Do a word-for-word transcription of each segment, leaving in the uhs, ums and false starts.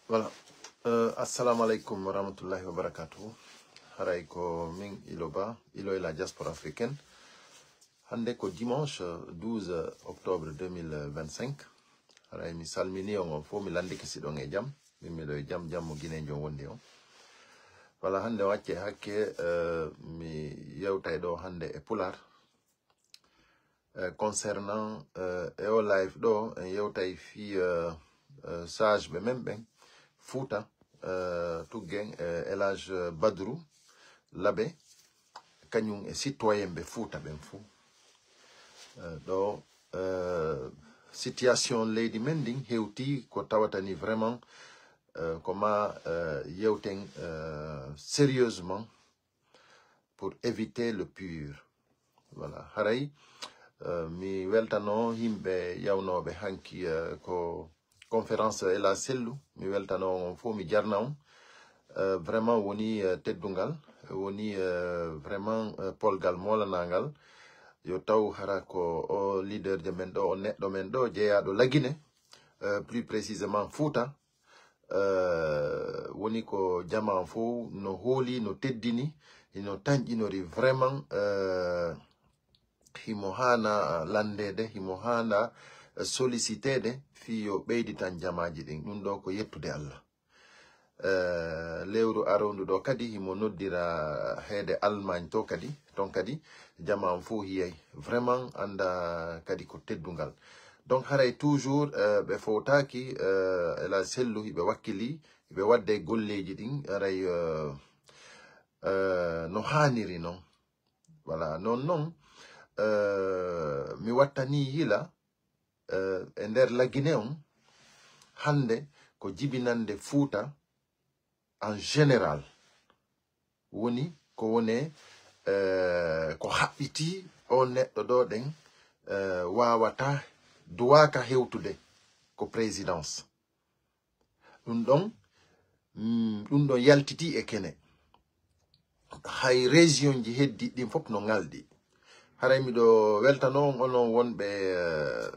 Voilà. Euh, assalamu alaikum wa rahmatullahi wa barakatuh. Haray ko min Ilo Ba, Ilo et la diaspora africaine. Hande ko dimanche douze octobre deux mille vingt-cinq. Haray mi salmini on, on fof, mi landike si ɗon e jam. Min miɗo e jam, jam mo Guinée jon wondi on. Voilà, hande o acce hakke, euh, mi yewtay ɗo hande e Pulaar. Euh, concernant, euh, e o live ɗo, en yewtay fii, euh, euh, sage ɓe men ɓen, Fuuta, euh, tuggen, euh, El Hadj Badru Labe, kañum e citoyen ɓe Fuuta ɓen fuu. Euh, ɗo, euh, situation leydi men ndin hewti ko tawata ni vraiment, euh, ko ma, euh, yewten, euh, sérieusement pour éviter le pire. Voilà. Haray, euh, mi weltano yimɓe yawnooɓe hanki, euh, ko conférence Ela Sellu. Mi weltano on fof, mi jarna on. Euh, vraiment woni, euh, teddungal, woni, euh, vraiment, euh, polgal molanangal. Yo taw hara ko o leader je men ɗo, o neɗɗo men ɗo, jeyaɗo Lagine, euh, plus précisément Fouta. Euh, woni ko jama fof no hooli, no teddini, hino tanƴinori vraiment, euh, himo haana landede, himo haana sollicitede fii yo ɓeyditan jamaaji ɗin. Ɗum ɗo ko yettude Allah. Euh, lewru arondu ɗo kadi himo noddira heede Allemagne to kadi, ton kadi jama on fof hiyay. Vraiment anda kadi ko teddungal. Donc haray toujours, euh, ɓe fowtaaki, euh, ela sellu hiɓe wakkili, hiɓe wadde golleji ɗin, haray, euh, euh, no haaniri non. Voilà, non, non. Euh, mi wattani yila, euh, e nder Lagine on, hande ko jibinande Fuuta en général. Woni ko wone, euh, ko haɓɓiti o neɗɗo ɗo ɗen, euh, wawata, duwaka hewtude ko présidence. Ɗum ɗon, mm, ɗum ɗon yaltiti e kene. Hay région ji heddi ɗin fof no ngalɗi. Haray miɗo weltano on, onon wonɓe, euh,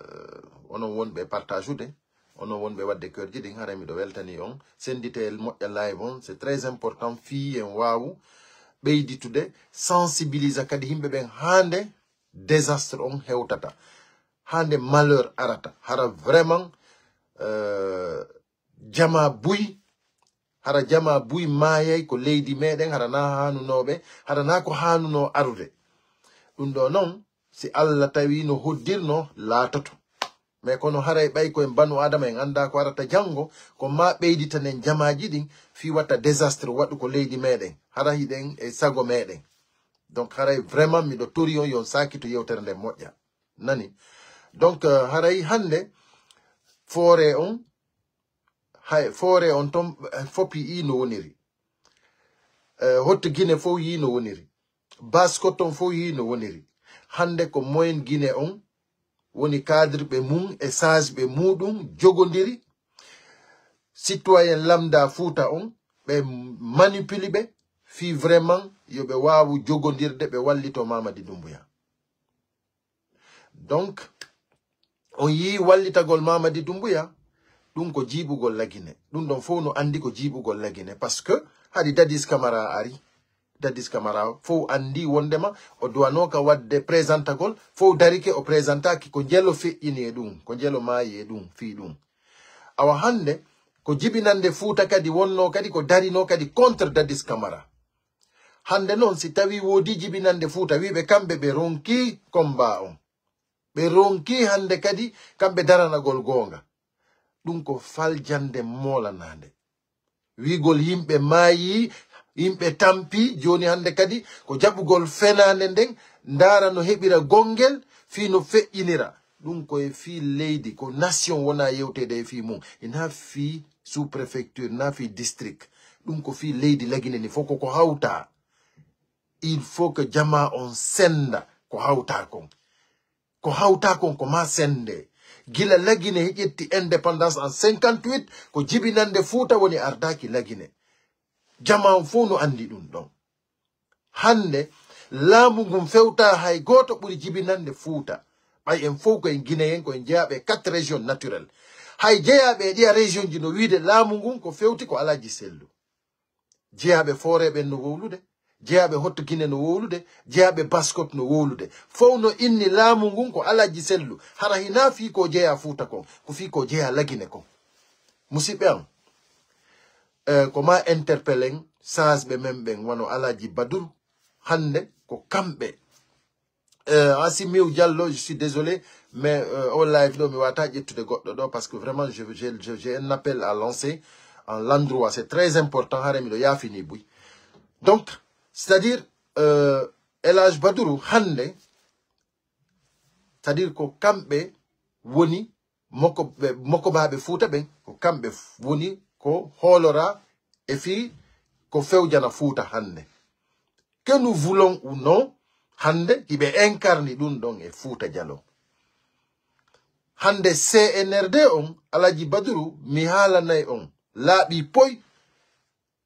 onon wonɓe partageude, onon wonɓe wadde kerji ɗin, haray miɗo weltani on. Sendite moƴƴa live on, c'est très important fii en waawu ɓeyditude, sensibilisa kadi yimɓe ɓen hande désastre on hewtata. Hande malheur arata. Hara vraiment, euh, jama buy, hara jama buy maayay ko leydi meɗen, hara na haanunooɓe, hara na ko haanunoo arude. Ɗum ɗo non, si Allah tawi no hoddirno, laatoto. Mais kono haray ɓay ko en banu Adama, en annda ko arata janngo, ko ma ɓeyditanen jamaaji ɗin, fii watta désastre waɗu ko leydi meɗen. Hara hiɗen e sago meɗen. Donc haray vraiment miɗo tori on yon saakito yewtere nden moƴƴa. Nani? Donc, euh, haray hande foore on, hay foore on ton, eh, fop yii no woniri. Eh, hotto Guinée fof yii no woniri. Basse Côte on fof yii no woniri. Hande ko moyen Guinée on woni cadre ɓe mum e sage ɓe muɗum jogondiri. Citoyen lambda Fouta on, ɓe manipuli ɓe fii vraiment yo ɓe waawu jogondirde, ɓe wallito Mamadi Doumbouya. Donc, on yii wallitagol Mamadi Doumbouya, ɗum ko jiibugol Lagine. Ɗum ɗon fof no anndi ko jiibugol Lagine. Parce que hari Dadis Camara ari. Dadis Camara fof anndi wondema o duwanooka waɗde présentagol, fof darike o présentaki ko njelo feƴƴini e ɗum, ko njelo maayi e ɗum, fii ɗum. Awa hannde, ko jibinande Fuuta kadi wonnoo kadi ko darinoo kadi contre Dadis Camara. Hannde noon, si tawii woodii jibinande Fuuta, wiiɓe kamɓe ɓe ronkii combat on. Ɓe ronkii hannde kadi kamɓe daranagol goonga. Ɗum ko faljande moolanaande. Wiigol yimɓe maayii, yimɓe tampii, jooni hannde kadi ko jaɓugol fenaande nden, ndaara no heɓira gonngel, fii no feƴƴinira. Ɗum ko e fii leydi, ko nation wona yewteede e fii mum. Ina fii sous-préfecture, ina fii district. Ɗum ko fii leydi Lagine ni fof ko ko hawta. Il faut que jama on senda ko hawta kon. Ko hawta kon ko ma sende. Gila Lagine ƴetti indépendance en cinquante-huit, ko jibinande Fuuta woni ardaaki Lagine. Jama on fof no anndi ɗum ɗon. Hannde, laamu ngun fewta hay gooto ɓuri jibinande Fuuta. Ɓay en fof ko en Guinéen, ko en jeyaaɓe e quatre régions naturelles. Hay jeyaaɓe e ɗiya région ji no wiide laamu ngun ko fewti ko Alhaji Sellu. Jeyaaɓe Foore ɓen no wowlude, jeyaaɓe Hotto Gine no wowlude, jeyaaɓe Baskot no wowlude. Fow no inni laamu ngun ko Alhaji Sellu. Hara hinaa fii ko jeyaa Fuuta kon, ko fii ko jeyaa Lagine kon. Musidɓe am, eh, ko ma interpellen sage ɓe men ɓen wano Alhaji Baduru. Hannde ko kamɓe. Euh, Asimiu Diallo, je suis désolé, mais euh, au live ɗo mi wata ƴettude goɗɗo ɗo parce que vraiment je- j'ai j'ai- j'ai un appel à lancer en l'endroit, c'est très important, hare miɗo yaafini buy. Donc c'est-à-dire euh, Elage Baduru hannde, c'est-à-dire ko kamɓe woni moko ɓe- mokobaaɓe Fuuta ɓen, ko kamɓe f- woni ko hoolora e fii ko fewjana Fuuta hannde. Que nous voulons ou non, hannde hiɓe incarni ɗum ɗon e Fuuta Jaloo. Hannde C N R D on, Alaji Baduru, mi haalanay on laaɓi poy,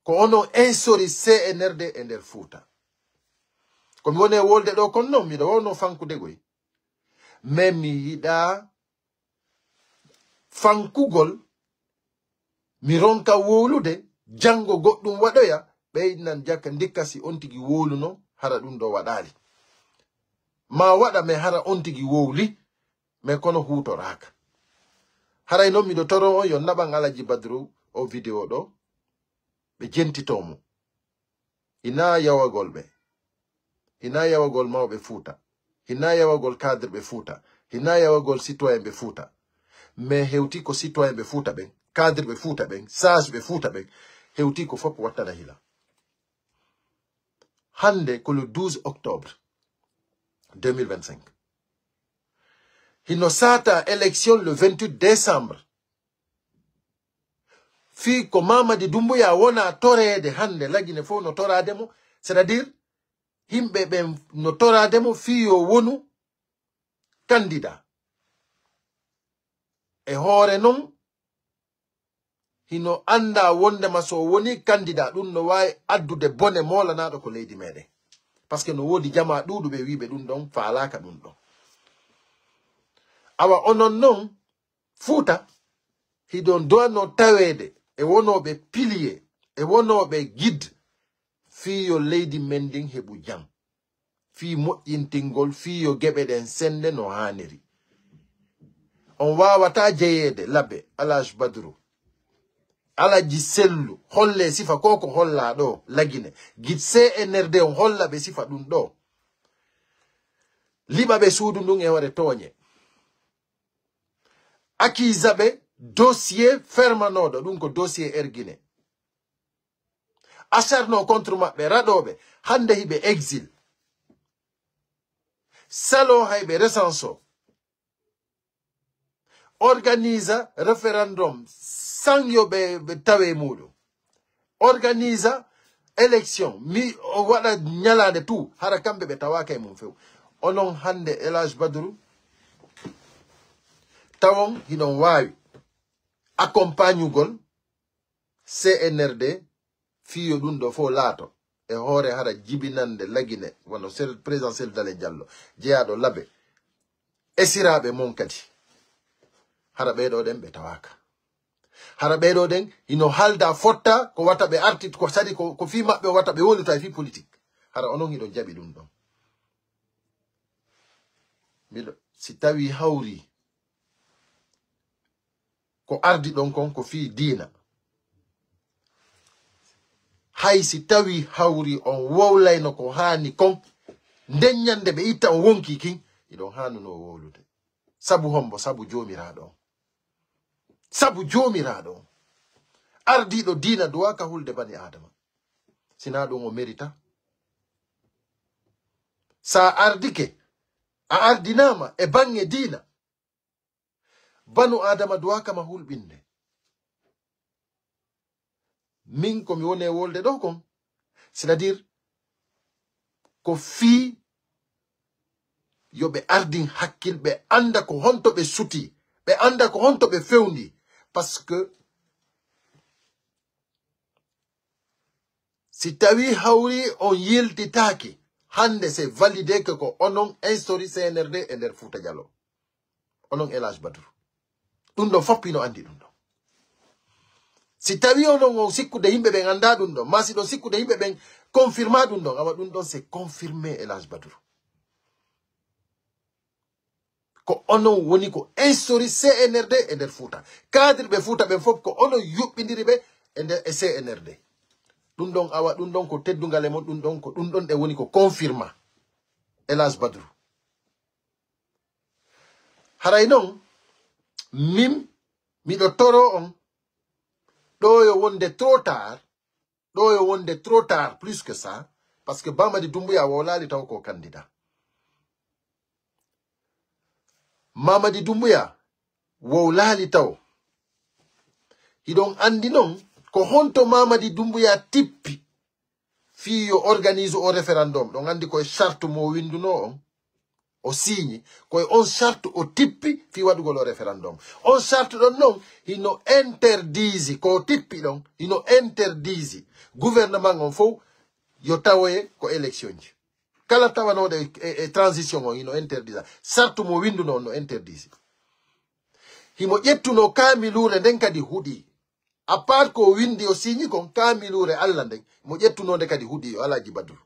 ko onon insori C N R D e nder Fuuta. Ko mi woni e wolde ɗo kon non, miɗo wawno fankude goy. Mais mi yiɗa fankugol, mi ronka wowlude, janngo goɗɗum waɗoya, ɓeydinan jakka ndikka si on tigi wowluno, hara ɗum ɗo waɗaali. Ma waɗa, mais hara on tigi wowli, mais kono huutoraaka. Haray noon miɗo toro on yo naɓan Alaji Badru o vidéo ɗo, ɓe jentito mo. Hinaa yawagol ɓe. Hinaa yawagol mawɓe Fuuta. Hinaa yawagol cadre ɓe Fuuta. Hinaa yawagol citoyen ɓe Fuuta. Mais hewti ko citoyen ɓe Fuuta ɓen, cadre ɓe Fuuta ɓen, sage ɓe Fuuta ɓen, hewti ko fof wattana hila. Hannde ko le douze octobre deux mille vingt-cinq. Hino sata élection le vingt-huit décembre. Fii ko Mamadi Doumbouya wona toreede hannde, Lagine fof no toraade mo, c'est-à-dire yimɓe ɓen no toraade mo fii yo wonu candidat. E hoore non, hino annda wondema so o woni candidat, ɗum no waawi addude bone moolanaaɗo ko leydi meɗen. Parce que no woodi jamaa ɗuuɗuɓe wiiɓe ɗum ɗon faalaaka ɗum ɗon. Awa onon non, Fuuta, hiɗon doano taweede e wonooɓe pilier, e wonooɓe guide, fii yo leydi men ndin heɓu jam, fii moƴƴintingol, fii yo geɓe ɗen sende no haaniri. On waawata jeyeede Labe, Alaj Badru, Alaji Sellu, holle sifa ko ko hollaa ɗo, Lagine, guide C N R D on holla ɓe sifa ɗum ɗo. Liɓa ɓe suudu ndun e hoore tooñe. Accuse ɓe dossier fermanooɗo, ɗum ko dossier Ergine. Acharno contre maɓɓe, raɗooɓe, hannde hiɓe exil. Salo hayɓe recenso. Organisa référendum sans yo ɓe, ɓe tawe muɗum. Organisa élection, mi o waɗa ñalaande tout, hara kamɓe ɓe tawaaka e mum few. Onon hannde Elaj Badru, tawon hiɗon waawi accompagnugol C N R D fii yo ɗum ɗo fof laato e hoore hara jibinande Lagine, wano ser- président Cellou Dalein Diallo, jeyaaɗo Labe, esiraaɓe mon kadi. Hara ɓeeɗo ɗen ɓe tawaaka. Hara ɓeeɗo ɗen hino halda fotta ko wata ɓe artit, ko sadi ko, ko fii maɓɓe o wata ɓe woluta e fii politique. Hara onon hiɗon jaɓi ɗum ɗon. Miɗo, si tawi hawri ko ardi ɗon kon ko fii diina. Hay si tawi hawri on wowlayno ko haani kon, nden ñande ɓe itta on wonki kin, iɗon haanuno wowlude. Sabu hombo? Sabu Joomiraaɗo on. Sabu Joomiraaɗo on. Ardiiɗo diina duwaaka hulde bani Aadama. Sinaa ɗum o merita. Sa ardike, a ardinaama e baŋŋe diina. Banu Aadama duwaaka ma hulɓinde. Min ko mi woni e wolde ɗo kon, c'est-à-dire ko fii yo ɓe ardin hakkil, ɓe annda ko honto ɓe suti, ɓe annda ko honto ɓe fewndi. Parce que si tawi hawri on yiltitaaki, hannde c'est validé que ko onon instori C N R D e nder Fuuta Jaloo. Onon Elaj Badru. Ɗum ɗon fof hino anndi ɗum ɗon. Si tawi onon on sikkude yimɓe ɓen annda ɗum ɗon, ma si ɗon sikkude yimɓe ɓen confirma ɗum ɗon, awa ɗum ɗon c'est confirmé, El Hadj Badru. Ko onon woni ko instauri C N R D e nder Fuuta. Cadre ɓe Fuuta ɓen fof ko onon yuɓɓindiri ɓe e nder e C N R D. Ɗum ɗon awa, ɗum ɗon ko teddungal e mon, ɗum ɗon ko, ɗum ɗon ɗe woni ko confirma. El Hadj Badru. Haray non, min, miɗo toro on, ɗo yo wonde trop tard, ɗo yo wonde trop tard, plus que ça, parce que Mamadi Doumbouya wowlaali taw ko candidat. Mamadi Doumbouya wowlaali taw. Hiɗon anndi non, ko honto Mamadi Doumbouya tippi fii yo organise o référendum, ɗon anndi ko e charte mo windunoo on, o signi, ko e on charte o tippi fii waɗugol o référendum. On charte ɗon non, hino interdisi, ko o tippi ɗon, hino interdisi gouvernement on fow yo tawoye ko élection ji. Kala tawanooɗo e, e, e transition on, hino interdisa. Charte mo windunoo on no interdisi. Himo ƴettunoo kaamiluure nden kadi huɗi. À part ko o windi o signi kon, kaamiluure Alla nden, mo ƴettunoo nde kadi huɗi yo Alhaji Badru.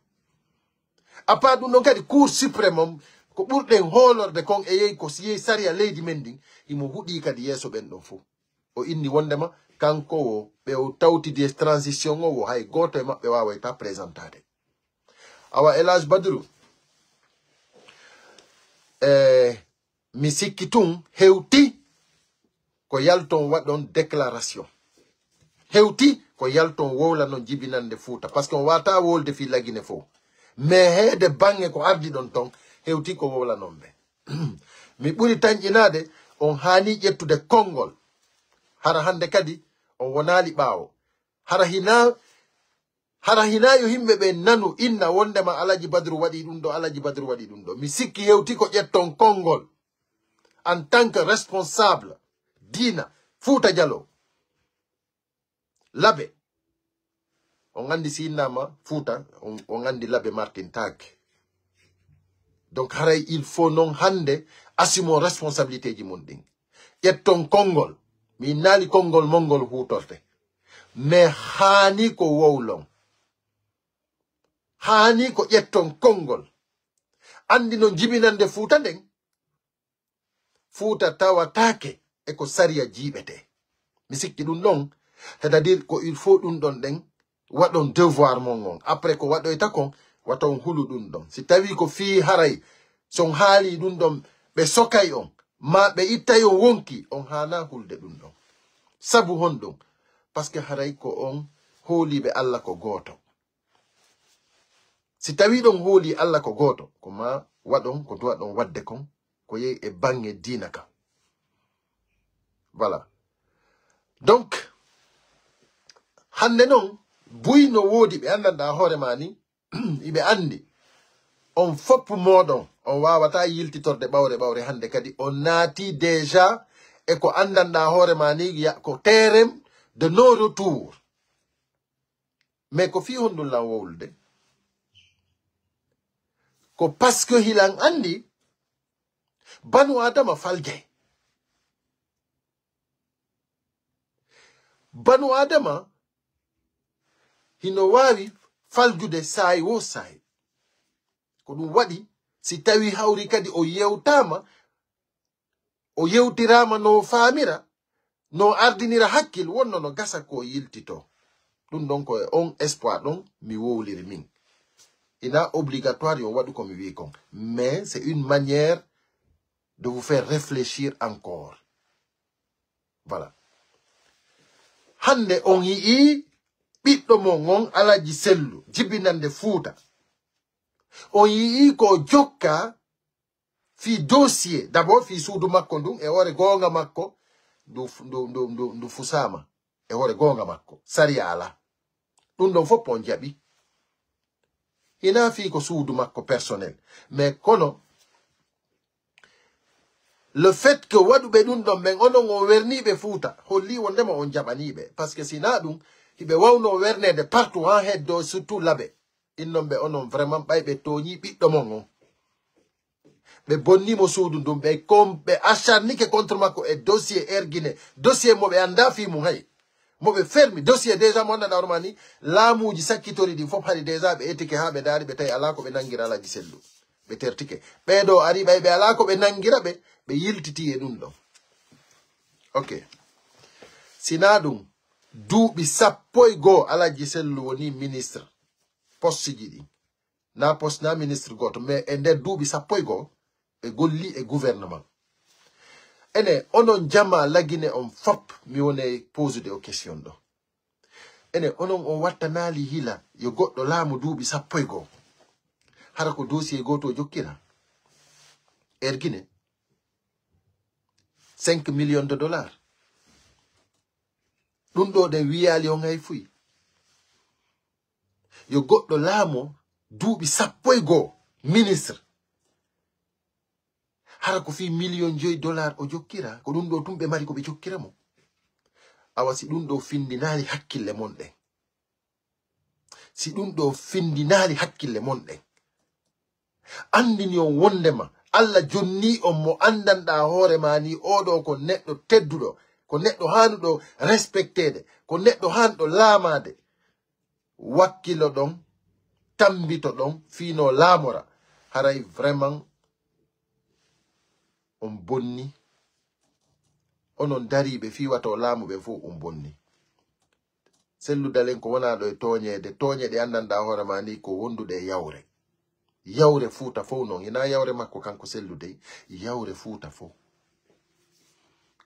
À part ɗum ɗon kadi, Cour suprême on, ko ɓurɗen hoolorde kon e yehi ko yehi sariya leydi men ndin, himo huɗi kadi yeeso ɓen ɗon fow. O inni wondema kanko wo ɓe o tawtidi e transition o wo hay gooto e maɓɓe waawayta présentade. Awa El Hadj Badru, e mi sikki tun hewti ko yalton waɗon déclaration. Hewti ko yalton wowlanon jibinande Fuuta, parce que on waata wolde fii Lagine fow. Mais heede baŋŋe ko ardi ɗon ton, hewti ko wowlanon ɓe. Mi ɓuri tanƴinaade, on haani ƴettude konngol. Hara hannde kadi on wonaali ɓaawo. Hara hina, hara hina yo yimɓe ɓe nanu inna wondema Alhaji Badru waɗi ɗum ɗo, Alhaji Badru waɗi ɗum ɗo. Mi sikki hewti ko ƴetton konngol en tant que responsable diina Fuuta Jaloo. Labe. On anndi si innama Fuuta, on, on anndi Labe Martin taake. Donc haray il faut non hannde assume on responsabilité ji mun ɗin. Ƴetton konngol. Mi innaali konngol mon ngol huutorte. Mais haani ko wowlon. Haani ko ƴetton konngol. Anndi non jibinande Fuuta nden. Fuuta tawataake e ko sariya jiiɓete. Mi sikki ɗum ɗon, c'est-à-dire ko il faut ɗum ɗon ɗen waɗon devoir mon on. Après ko waɗoyta kon, wata on hulu ɗum ɗon. Si tawi ko fii haray, si on haali ɗum ɗon, ɓe sokay on, ma ɓe ittay on wonki, on haana hulde ɗum ɗon. Sabu honɗum? Parce que haray ko on hooliiɓe Alla ko gooto. Si tawi ɗon hooli Alla ko gooto, ko ma waɗon ko duwaɗon waɗde kon, ko yehi e baŋŋe diina kan. Voilà. Donc, hannde non, buy no woodi ɓe anndanɗaa hoore ma ni, iɓe anndi. On fof mooɗon, on waawata yiltitorde ɓawre ɓawre hannde kadi, on naati déjà e ko anndanɗaa hoore ma ni, ya-, ko terrain de non-retour. Mais ko fii honɗum lan wowlude? Ko parce que hilan anndi banu Adama faljay. Banu Adama hino waawi faljude saa'i wo saa'i. Ko ɗum waɗi, si tawi hawri kadi o yewtaama, o yewtiraama no faamira, no ardinira hakkil, wonno no gasa ko yiltito. Ɗum ɗon ko e on espoir ɗon mi wowliri min. Ina obligatoire yo waɗu ko mi wi kon. Mais c'est une manière de vous faire réfléchir encore. Voilà. Hannde on yi'i ɓiɗɗo mon on Alaji Sellu, jibinande Fuuta. On yi'i ko jokka fii dossier, d'abord fii suudu makko ndun, e hoore goonga makko, ndu, ndu, ndu, ndu, ndu fusaama. E hoore goonga makko, sariya alaa. Ɗum ɗon fof on jaɓi. Hinaa fii ko suudu makko personnel. Mais kono, le fait que waɗuɓe ɗum ɗon ɓen, onon on werniiɓe Fuuta, holli wondema on jaɓaniiɓe. Parce que si naa ɗum, hiɓe wawno werneede partout haa heddo, surtout Labe. Innon ɓe onon vraiment ɓay ɓe tooñi ɓiɗɗo mon on. Ɓe bonni mo suudu ndun, ɓe kom-, ɓe acharnike contre makko e dossier Air Guinée. Dossier mo ɓe anndaa fii mum hay. Mo ɓe fermi, dossier déjà mo anndaa hoore maa ni, laamuuji sakkitori ɗin fof hari déjà ɓe etike haa ɓe ndaari, ɓe tawi alaa ko ɓe nanngira Alhaji Sellu. Ɓe tertike. Ɓee ɗoo ari ɓay ɓe alaa ko ɓe nanngira ɓe, ɓe yiltiti e ɗun ɗon. Ok. Sinaa ɗun, duuɓi sappo e goo Alhaji Sellu woni ministre. Posteji ɗin. Na poste na ministre gooto, mais e nder duuɓi sappo e goo, ɓe golli e gouvernement. Ene, onon jamaa Lagine on fop, mi wone posude o question ɗo. Ene, onon on wattanaali hila yo goɗɗo laamu duuɓi sappo e goo. Hara ko dossier gooto o jokkira. Air Guinée. Cinq millions de dollars. Ɗun ɗo ɗen wiyaali on hay fuy. Yo goɗɗo laamo duuɓi sappo e goo ministre. Hara ko fii million joyi dollar o jokkira, ko ɗun ɗo tun ɓe mari ko ɓe jokkira mo. Awa si ɗun ɗo findinaali hakkille mon ɗen. Si ɗun ɗo findinaali hakkille mon ɗen. Anndini on wondema Alla jonni on mo anndanɗaa hoore maa ni, oo ɗo ko neɗɗo tedduɗo, ko neɗɗo haanuɗo respecteede, ko neɗɗo haanuɗo laamaade. Wakkilo ɗon, tambito ɗon, fii no laamora. Haray vraiment on bonni. Onon dariiɓe fii wata o laamu ɓen fof on bonni. Sellu Dalen ko wonaa ɗo e tooñeede, tooñe ɗe anndanɗaa hoore maa ni ko wonduɗe e yawre. Yawre Fuuta fof non, hinaa yawre makko kanko Sellu dey, yawre Fuuta fof.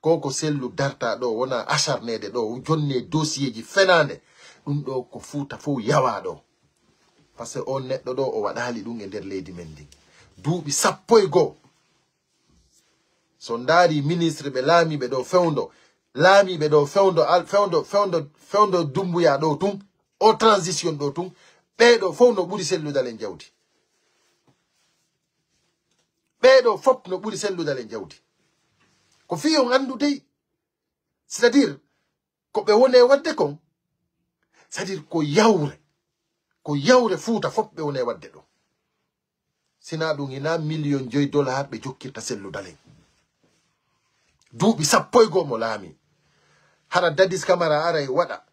Ko ko Sellu darta ɗo, wonaa acharneede ɗo, jonne dossier ji fenaande. Ɗun ɗo ko Fuuta fof yawaa ɗo. Parce que on neɗɗo ɗo o waɗaali ɗun e nder leydi men ndin. Duuɓi sappo e goo. So ndaari ministre ɓe laamiiɓe ɗo fewndo, laamiiɓe ɗo fewndo, al-, fewndo, fewndo, fewndo Dumbuya ɗo tun, o transition ɗo tun, ɓee ɗo fof no ɓuri Sellu Dalen jawdi. Ɓee ɗo fof no ɓuri Sellu Dalen jawdi. Ko fii on anndu dey, c'est-à-dire, ko ɓe woni e waɗde kon, c'est-à-dire ko yawre, ko yawre Fuuta fof ɓe woni e waɗde ɗo. Sinaa ɗun hinaa million joyi dollar ɓe jokkirta Sellu Dalen. Duuɓi sappo e goo mo laami. Hara Dadis Camara aray waɗa,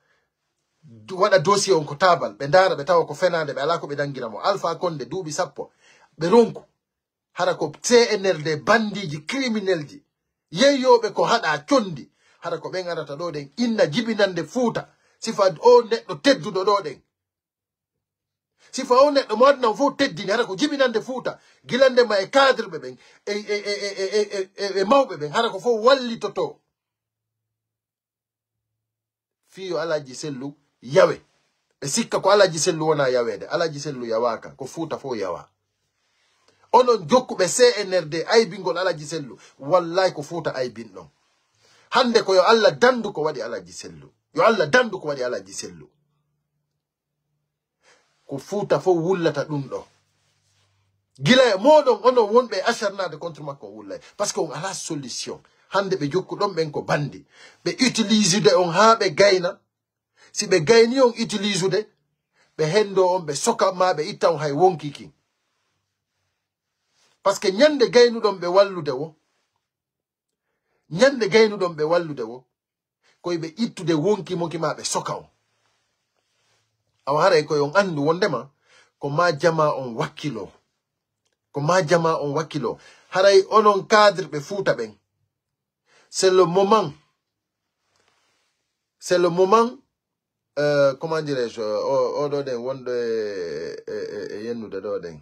waɗa dossier on ko taabal, ɓe ndaara, ɓe tawa ko fenaande, ɓe alaa ko ɓe nanngira mo. Alpha Condé, duuɓi sappo, ɓe ronku. Hara ko C N R D, bandiiji, criminelji, yeeyooɓe ko haɗa condi. Hara ko ɓen arata ɗo ɗen, inna jibinande Fuuta. Sifa o neɗɗo tedduɗo ɗo ɗen. Sifa o neɗɗo mo aduna on fof teddini, hara ko jibinande Fuuta. Gilande ma e cadreɓe ɓen, e, e, e mawɓe ɓen, hara ko fof wallitoto. Fii yo Alhaji Sellu yawe. Ɓe sikka ko Alhaji Sellu wona yaweede. Alhaji Sellu yawaaka. Ko Fuuta fof yawa. Onon jokkuɓe C N R D aybingol Alhaji Sellu. Wallahi ko Fuuta aybinɗon. Hannde ko yo Allah dandu ko waɗi Alhaji Sellu. Yo Allah dandu ko waɗi Alhaji Sellu. Ko Fuuta fof wullata ɗun ɗo. Gila e mooɗon, onon wonɓe e acharnaade contre makko, on wullay. Parce que on alaa solution. Hannde ɓe jokkuɗon ɓen ko bandi. Ɓe utiliser on haa ɓe gayna. Si ɓe gayni on utiliser, ɓe hendo on, ɓe soka ma, ɓe itta on hay wonki kin. Parce que ñande gaynuɗon ɓe wallude wo, ñande gaynuɗon ɓe wallude wo, koy ɓe ittude wonki moki ma ɓe soka on. Awa haray koy on anndu wondema ko ma jama on wakkilo. Ko ma jama on wakkilo. Haray onon cadre ɓe Fuuta ɓen. C'est le moment. C'est le moment, euh, comment dirais-je, o, oɗo ɗen wonɗo e, e, e, e yennude ɗo ɗen.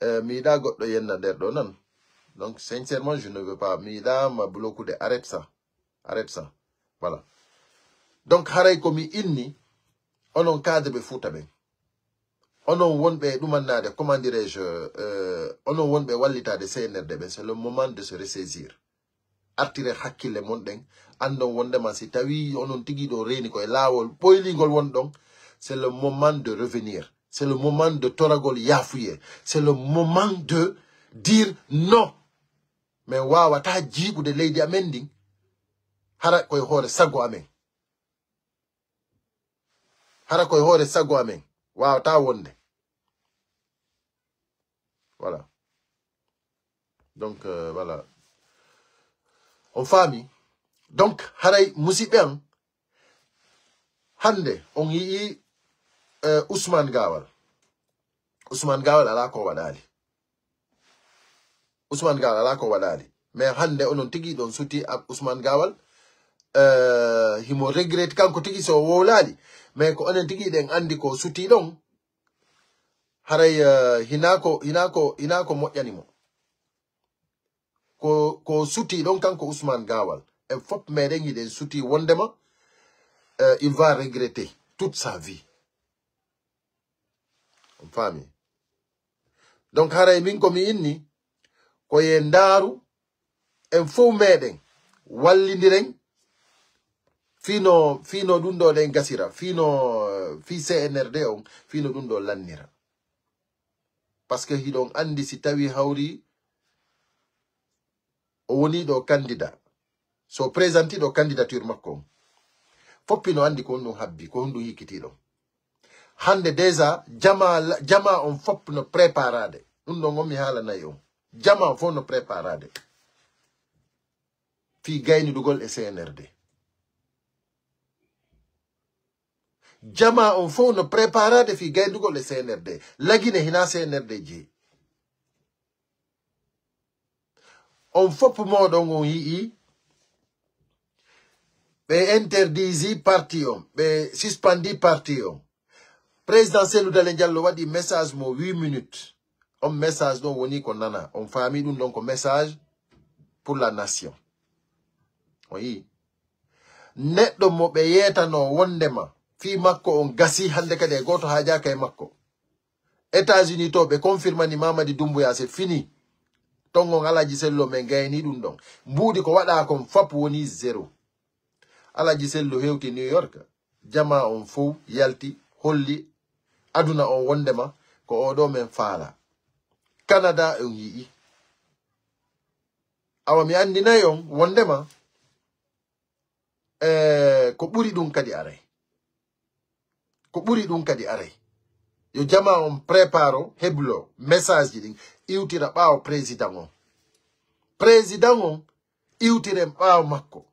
Euh, mi yiɗa goɗɗo yenna nder ɗo nan. Donc, sincèrement, je ne veux pas. Mi yiɗa ma bloquer de, arrête ça. Arrête ça. Voilà. Donc, haray ko mi inni, onon cadre ɓe Fuuta ɓen. Onon wonɓe e ɗumannaade, comment dirais-je, euh, onon wonɓe wallitaade C N R D ɓen, c'est le moment de se ressaisir. Artire hakkille mon ɗen, anndon wondema si tawi onon tigi ɗo reeni ko e laawol ɓoylingol won ɗon, c'est le moment de revenir. C'est le moment de toragol yaafuye. C'est le moment de dire non. Min waawataa jiiɓude leydi amen ndin, hara ko e hoore sago amen. Hara ko e hoore sago amen. Waawataa wonde. Voilà. Donc, euh, voilà. On faami. Donc, haray musidɓe am, hannde on yi'i, euh, Ousmane Gawal. Ousmane Gawal alaa ko waɗaali. Ousmane Gawal alaa ko waɗaali. Mais hannde onon tigi ɗon suti Ab-, Ousmane Gawal, euh, himo regretti kanko tigi so o wowlaali. Mais ko onon tigi ɗen anndi ko suti ɗon. Haray, euh, hinaa ko, hinaa ko, hinaa ko moƴƴani mo. Ko, ko suti ɗon kanko Ousmane Gawal. En fop meɗen hiɗen suti wondema, euh, il va regretter toute sa vie. On faami? Donc haray min ko mi inni, ko ye ndaaru, en fow meɗen wallindiren, fino, fino ɗum ɗo ɗen gasira, fino, euh, fi C N R D on, fino ɗum ɗo lannira. Parce que hiɗon anndi si tawi hawri o woni ɗo candidat, so o présenti ɗo candidature makko on, foppi no anndi ko honɗum habbi, ko honɗum hikkiti ɗon. Hannde déjà, jama, jama on fop no préparade. Ɗum ɗon on mi haalanay on. Jama on fof no préparade. Fii gaynidugol e C N R D. Jama on fof no préparade fii gaynidugol e C N R D. Lagine hina C N R D jeyi. On fop mooɗon on yi'i, ɓe interdisi parti on, ɓe suspandi parti on. Président Cellou Dalein Diallo waɗi message mo huit minutes. On message ɗon woni ko nana. On faami ɗum ɗon ko message pour la nation. On yi'i. Neɗɗo mo ɓe yeetano wondema fii makko on gasi hannde kadi e gooto haajaaka e makko. États-Unis to ɓe confirmani Mamadi Doumbouya c'est fini. Ton on Alaji Sello men gayni ɗum ɗon. Mbuuɗi ko waɗa kon fop woni zéro. Alaji Sello hewti New York. Jama on fow yalti holli aduna on wondema ko oɗo men faala. Canada on yi'i. Awa mi anndinay on wondema, eh, ko ɓuri ɗum kadi aray. Ko ɓuri ɗum kadi aray. Yo jama on préparo heblo message ji ɗin iwtira ɓaawo président on. Président on iwtiren ɓaawo makko.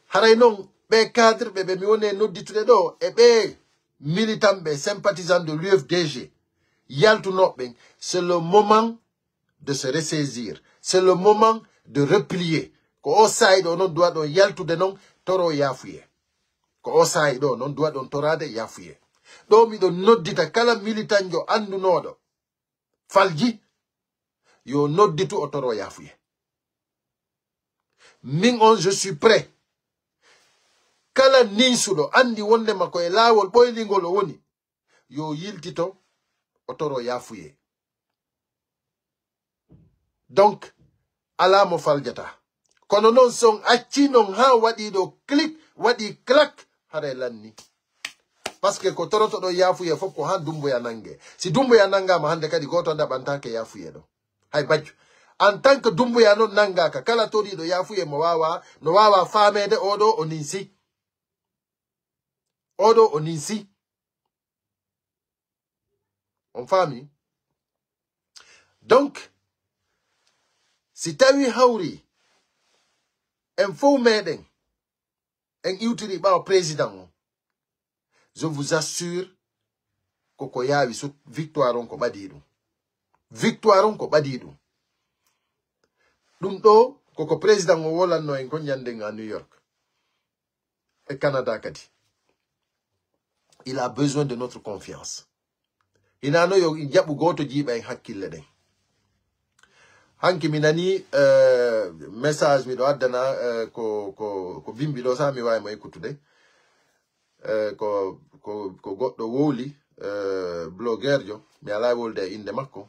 Haray non ɓe cadre ɓe, ɓe mi woni e nodditude ɗo e ɓe militant ɓe sympathisant de l'U F D G yaltunooɓe ɓen, c'est le moment de se ressaisir. C'est le moment de replier. Ko o saa'i ɗo non duwa ɗon yaltude non toro yaafuye. Ko o saa'i ɗo non duwa ɗon toraade yaafuye. Ɗo miɗo noddita kala militanjo anndunooɗo falji yo nodditu o toro yaafuye. Min on, je suis prêt. Kala ninsuɗo anndi wondema ko e laawol ɓoylingol o woni, yo yiltito o toro yaafuye. Donc, alaa mo faljata. Kono non si on acci non haa waɗi ɗo clic, waɗi clac, haray lanni. Parce que ko torotoɗo yaafuye fof ko haa Dumbuya nange. Si Dumbuya nangama hannde kadi gooto ndaɓantaake yaafuye ɗo. Hay bajjo. En tant que Dumbuya non nangaka, kala toriiɗo yaafuye mo waawa, no waawa faameede oɗo o ninsi. Oɗo o ninsi. On faami? Donc, si tawi hawri en fow meɗen, en iwtiri ɓaawo président on, je vous assure, koko yaawi sut, victoire on ko ɓadii ɗum. Victoire on ko ɓadii ɗum. Ɗum ɗo, koko président o wolanno en kon ñanden à New York. E Canada kadi. Il a besoin de notre confiance. Hinano yo jaɓu gooto jiiɓa en hakkille ɗen. Hanki mi nani, eh, message miɗo addana, eh, ko, ko, ko bimbi ɗo sa mi waawi mo ekkutude. Eh, ko, ko, ko goɗɗo wowli, eh, blogueurjo, mi alaa wolde e innde makko.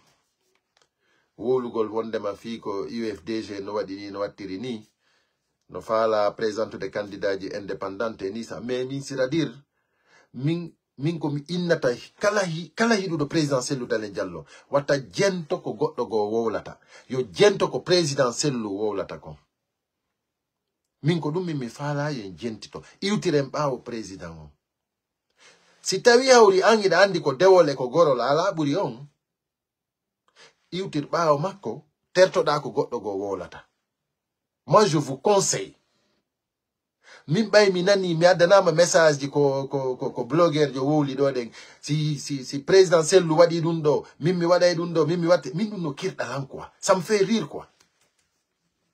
Wowlugol wondema fii ko U F D G no waɗi ni, no wattiri ni, no faala présentude candidat ji indépendant e ni sa. Mais min, c'est-à-dire, min, min ko mi innata kala hi-, kala hiɗuɗo président Cellou Dalein Diallo, watta jento ko goɗɗo goo wowlata. Yo jento ko président Cellou wowlata kon. Min ko ɗum min mi faala yen jentito. Iwtiren ɓaawo président on. Si tawi hawri an hiɗa anndi ko dewol e ko gorol alaa ɓuri on, iwtir ɓaawo makko, Hertoɗa ko goɗɗo goo wowlata. Moi, je vous conseille. Min ɓay mi nani, mi addanama message ji ko, ko, ko, ko blogueur jo wowli ɗo ɗen. Si, si, si président Sellu waɗi ɗum ɗo, min mi waɗay ɗum ɗo, min mi watte, min ɗum no kirɗa lan quoi. Ça me fait rire quoi.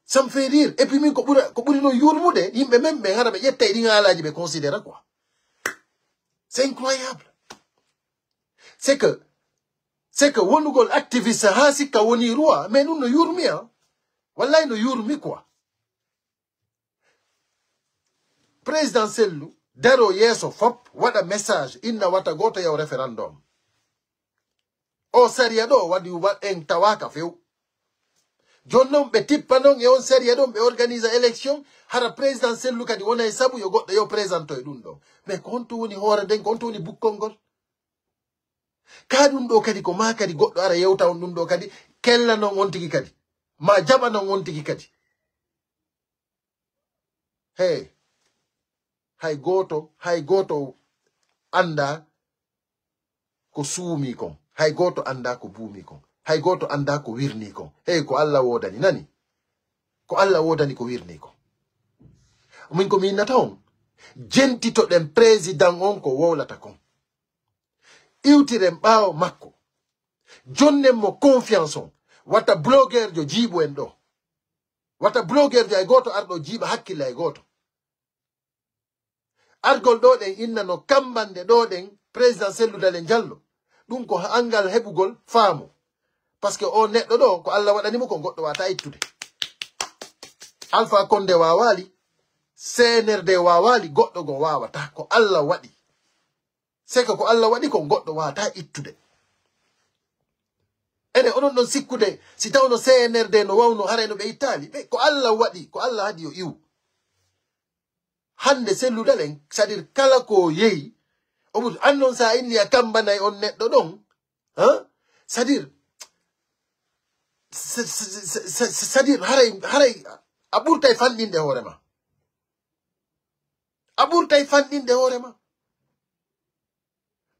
Ça me fait rire. Et puis min ko ɓura, ko ɓuri non yurmude, yimɓe men ɓe hara ɓe ƴettay ɗin haalaji ɓe considéra quoi. C'est incroyable. C'est que, c'est que wonugol activiste ha sikka woni roi, mais ɗum no yurmi, hein. Wallahi no yurmi quoi. Président Sellu, daro yeeso fop, waɗa message, inna wata gooto yaw référendum. O sariya ɗo waɗi wa-, en tawaka few. Jon non ɓe tippa non e on sariya ɗon ɓe organisa élection, hara président Sellu kadi wona e sabu yo goɗɗo yo présente e ɗum ɗo. Mais ko honto woni hoore nden, ko honto woni bukkol ngol? Ka ɗum ɗo kadi ko ma kadi goɗɗo ara yewta on ɗum ɗo kadi, kella non on tigi kadi. Ma jaɓa non on tigi kadi. Hey, hay gooto, hay gooto anndaa ko suumi kon. Hay gooto anndaa ko buumi kon. Hay gooto anndaa ko wirnii kon. Hey, ko Alla woodani, nani? Ko Alla woodani ko wirnii kon. Min ko mi innata on, jentitoɗen président on ko wowlata kon. Iwtiren ɓaawo makko. Jonnen mo confiance on. Wata blogueur jo jiiɓu en ɗo. Wata blogueur jo hay gooto arɗo jiiɓa hakkille hay gooto. Argol ɗo ɗen inna no kambande ɗo ɗen président Sellu Dalen Jallo. Ɗum ko angal heɓugol faamu. Parce que o neɗɗo ɗo ko Alla waɗani mo ko goɗɗo wata ittude. Alpha Condé wawaali, C N R D wawaali, goɗɗo go wawata. Ko Alla waɗi. C'est que ko Alla waɗi ko goɗɗo wata ittude. Ene onon ɗon sikkude si tawno C N R D no wawno haray no ɓe ittaali. Ɓe ko Alla waɗi, ko Alla haɗi yo iwu. Hande Sellu Dalen, c'est-à-dire kala ko yehi, o ɓuri, an non sa inni a kambanay on neɗɗo ɗon, hein? C'est-à-dire, c'est-, c'est-, c'est-, c'est-, c'est-à-dire haray, haray a ɓurtay fanɗinde hoore ma. A ɓurtay fanɗinde hoore ma.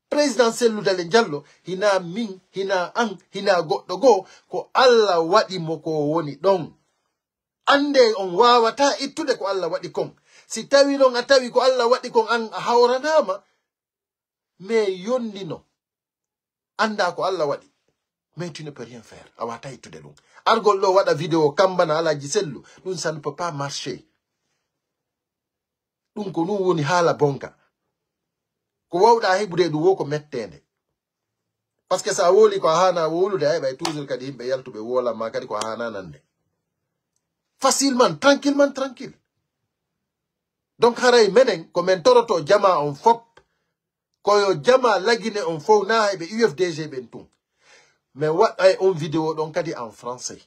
Président Sellu Dalen Jallo, hina min, hina an, hina goɗɗo goo, ko Alla waɗi mo ko woni ɗon. Annde on wawata ittude ko Alla waɗi kon. Si tawi non a tawi ko Alla waɗi kon an a hawranama, mais yondino. Annda ko Alla waɗi. Mais tu ne peux rien faire. A wata ittude ɗum. Argol ɗo waɗa vidéo kambana Alhaji Sellu, ɗum ça ne peut pas marcher. Ɗum ko ɗum woni haala bonka. Ko wawɗa heɓude ɗum wo ko mettende. Parce que sa woli ko a hana wolude, ay ɓay toujours kadi yimɓe yaltuɓe wolan ma kadi ko a hana nande. Facilement, tranquillement, tranquille. Donc haray menen ko men toroto jama on fop. Ko yo jama lagine on fof na hay ɓe U F D G ɓen tun. Mais waɗay on vidéo ɗon kadi en français.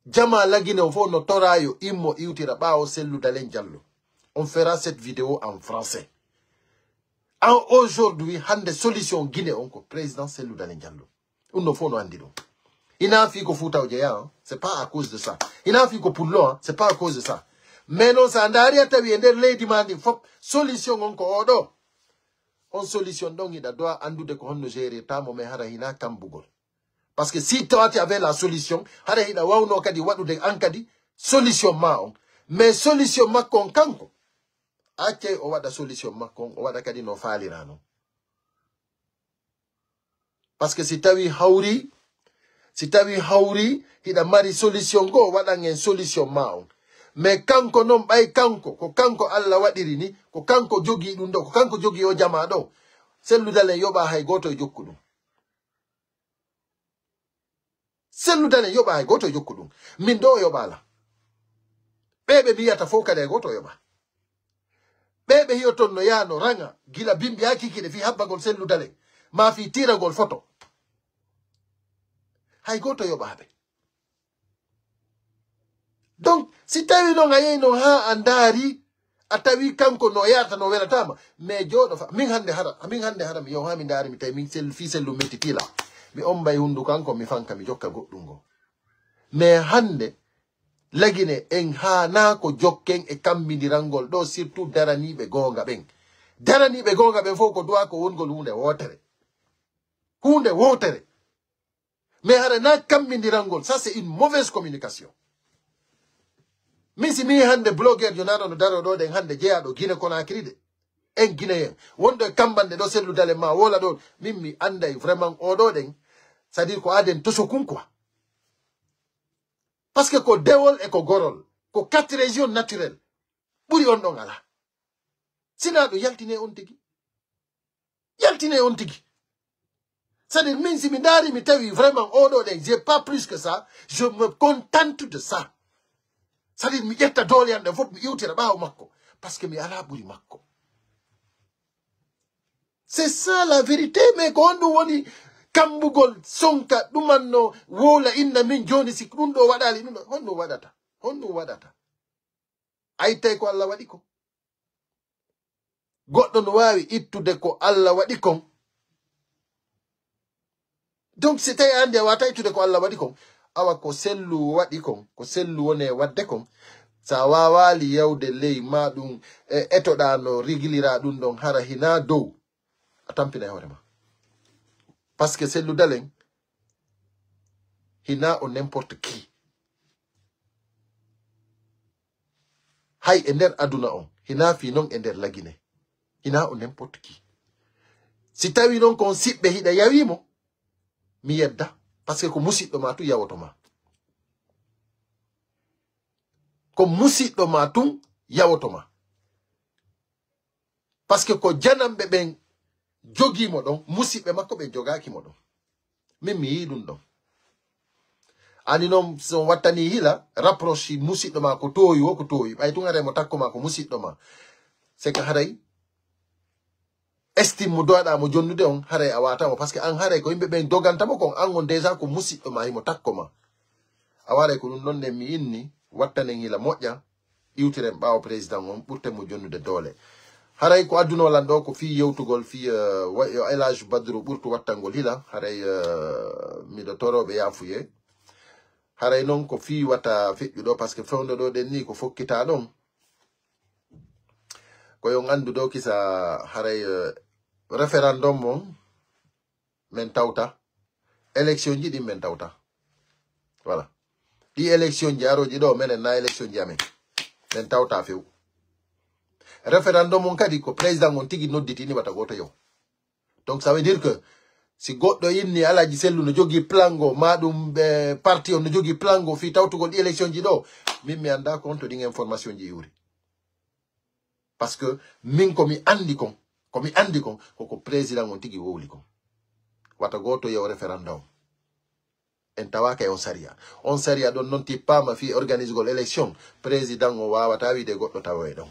Jama lagine on fof no tora yo immo iwtira ɓaawo Sellu Dalen Jallo. On fera cette vidéo en français. En aujourd'hui, hande solution Guinée on ko président Sellu Dalen Jallo. Ɗum ɗo fof no andi ɗum. Hina fii ko Fuuta o jeya, hein. C'est pas à cause de ça. Hina fii ko Pullo, hein. C'est pas à cause de ça. Mais non, sa ndaari a tawi e nder leydi ma ndin fop, solution on ko oɗo. On solution ɗon hiɗa doit andude ko honno gérirta mo, mais hara hina kambugol. Parce que si tawati avec la solution, hara hiɗa wawno kadi waɗude an kadi solution ma on. Mais solution makko on kanko, accay o waɗa solution makko on, o waɗa kadi no faalira non. Parce que si tawi hawri, si tawi hawri, hiɗa mari solution goo, waɗan en solution ma on. Mais kanko non, ɓay kanko, ko kanko Alla waɗiri ni, ko kanko jogii ɗum ɗo, ko kanko jogii o jama ɗo. Sellu Dalen yoɓa hay gooto e jokku ɗum. Sellu Dalen yoɓa hay gooto e jokku ɗum. Min ɗo o yoɓala. Ɓe ɓe mbiyata fof kadi hay gooto o yoɓa. Ɓe ɓe hiyoton no yaano raŋa gila bimbi haa kikiɗe fii habbagol Sellu Dalen. Ma fii tiiragol foto. Hay gooto yoɓaɓe. Donc, si tawi non a yehi non haa a ndaari, a tawi kanko no yarata no welatama, mais jooɗo fa, min hande hara, min hande hara mi yaw haa mi ndaari mi tawi min Sellu, fii Sellu mettitila. Mi ombay hunduko an ko mi fanka mi jokka goɗɗum ngo. Mais hande, lagine en haana ko jokken e kammbindirangol ɗo, surtout daraniiɓe goonga ɓen. Daraniiɓe goonga ɓen fof ko duwa ko wongol huunde wootere. Huunde wootere. Mais hara na kammindirangol, ça c'est une mauvaise communication. Min si mi hande blogueur jo nano no daro ɗo ɗen hande jeyaɗo Guinée Conakry de. En Guinéen. Wonɗo e kambanɗe ɗo sellu dale ma wola ɗo. Min mi anday vraiment o ɗo ɗen. C'est-à-dire ko aden toso kun quoi. Parce que ko dewol e ko gorol. Ko quatre régions naturelles. Ɓuri on ɗon ala. Sina ɗo yaltine on tigi. Yaltine on tigi. C'est-à-dire, min si mi ndaari mi tawi vraiment o ɗo ɗen, j'ai pas plus que ça, je me contente de ça. C'est-à-dire, mi ƴetta doole an ɗen fof mi iwtira ɓaawo makko. Parce que mi ala ɓuri makko. C'est ça la vérité, mais ko honɗum woni kambugol sonka ɗumanno wowla inna min joni si ɗum ɗo waɗali ɗum ɗo, honɗum waɗata? Honɗum waɗata? A ittay ko Allah waɗi ko. Goɗɗo no waawi ittude ko Allah waɗi kon. Donc si tawi a andi a wata ittude ko Allah waɗi kon, awa ko sellu waɗi kon, ko sellu woni e waɗde kon. Sa wawali yawde ley ma ɗum e etoɗa no rigilira ɗum ɗon hara hina dow, a tampina e hoore ma. Parce que sellu dalen hina o n'importe qui. Hay e nder aduna on hina fi non e nder lagine. Hina o n'importe qui. Si tawi non kon siɓɓe hiɗa yawimo, mi yedda. Parce que ko musiɗɗo ma tun yawoto ma. Ko musiɗɗo ma tun yawoto ma. Parce que ko janamɓe ɓen jogimo ɗon, musiɓɓe makko ɓen jogakimo ɗon. Min mi yii ɗum ɗon. Ani noon so wattani hila rapproche musiɗɗo ma ko toowi wo ko toowi, ɓay tun haray mo takko ma ko musiɗɗo ma. C'est que haray estime mo doɗa mo jonnude on haray a wata mo, parce que an haray ko yimɓe ɓen doganta mo kon, an on déjà ko musiɗɗo ma himo takko ma. A waray ko ɗum ɗon nden mi inni wattanen hila moƴƴa, iwtiren ɓaawo président on ɓurten mo jonnude doole. Haray ko adduno lan ɗo ko fii yewtugol fii eh, wa- yo El Hadj Badru ɓurtu wattangol hila, haray eh, miɗo toroɓe yafuye. Haray noon ko fii wata feƴƴu ɗo parce que fewndo ɗo ɗen ni ko fokkita ɗon. Ko yon anndu ɗo kisa haray eh, référendum on min tawta. Élection ji ɗin min tawta. Voilà. Ɗi élection ji aroji ɗo minen na élection ji amen. Min tawta few. Référendum on kadi ko président on tigi nodditini wata goto yo. Donc ça veut dire que si goɗɗo inni Alaji Sellu no jogii plan ngo, ma ɗum ɓe parti on no jogii plan ngo fii tawtugol ɗi élection ji ɗo, min mi annda ko honto ɗin information ji iwri. Parce que min ko mi anndi kon, ko mi anndi kon koko président on tigi wowli kon. Wata goto yew référendum. En tawaka e on sariya. On sariya ɗon noon tippaama fii organisugol élection, président o wawata wiide goɗɗo tawoye ɗon.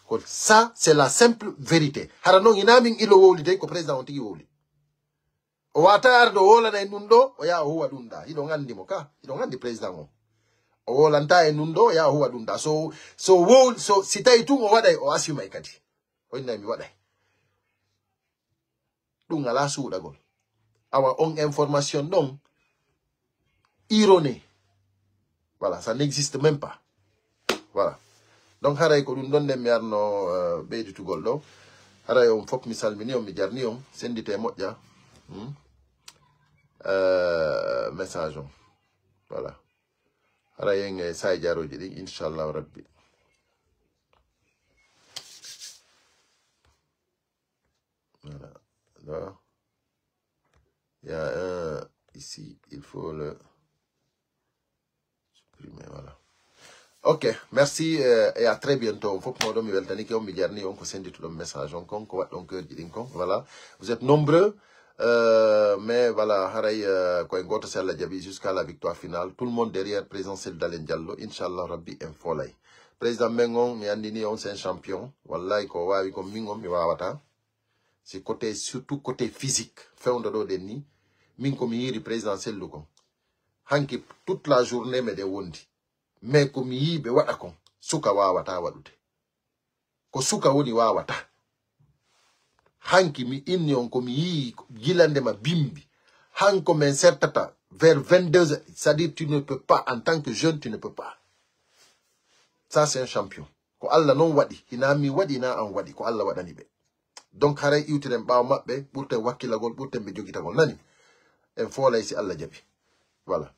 Ko ça c'est la simple vérité. Hara noon hina min ilo wowli dey ko président on tigi wowli. O wata arde o wolana en ɗum ɗo o yaha o huwa ɗum ɗa. Hiɗon anndi mo ka, hiɗon anndi président on. O wolanta en ɗum ɗo o yaha o huwa ɗum ɗa. So so wow so si tawi tun o waɗay o asumay kadi. O innay mi waɗay. Ɗum ala suuɗagol. Awa on information ɗon ironé. Voilà, ça n'existe même pas. Voilà. Donc haray ko ɗum ɗon nden mi arno euh, ɓeyditugol ɗo. Haray on fof mi salmini on mi jarni on sendite moƴƴa. Hmm? Euh, message on. Voilà. Haray en e saay jaroji ɗin inchallahu rabbi. Voilà. Là, il y a un ici, il faut le supprimer. Voilà. Ok, merci euh, et à très bientôt. On fof mawɗo mi weltanike on mi jarni on ko sendituɗon message on kon ko waɗɗon keurji ɗin kon. Voilà. Vous êtes nombreux. Euh, mais voilà, haray euh, koye goto si Allah jaɓi jusqu'à la victoire finale. Tout le monde derrière président Cellou Dalein Diallo. Inchallah Rabbi en folay. Président men on mi andini on c'est un champion. Wallahi ko wawi kon min on mi wawata. Si côté surtout côté physique fewndo ɗo ɗen ni min komi yiiri président Sellu kon hanki toute la journée meɗen wondi mais komi yii ɓe waɗa kon suka wawata waɗude ko suka woni wawata hanki mi inni on komi yii gilande ma bimbi hanko min sertata vers vingt-deux heures c'est-à-dire tu ne peux pas en tant que jeune tu ne peux pas ça c'est un champion ko Allah non waɗi hina mi waɗi hina an waɗi ko Allah waɗani ɓe donc haray iwtiren ɓaawo maɓɓe ɓurten wakkilagol ɓurten ɓe jogitagol nani en foolay si Allah jaɓi. Voilà.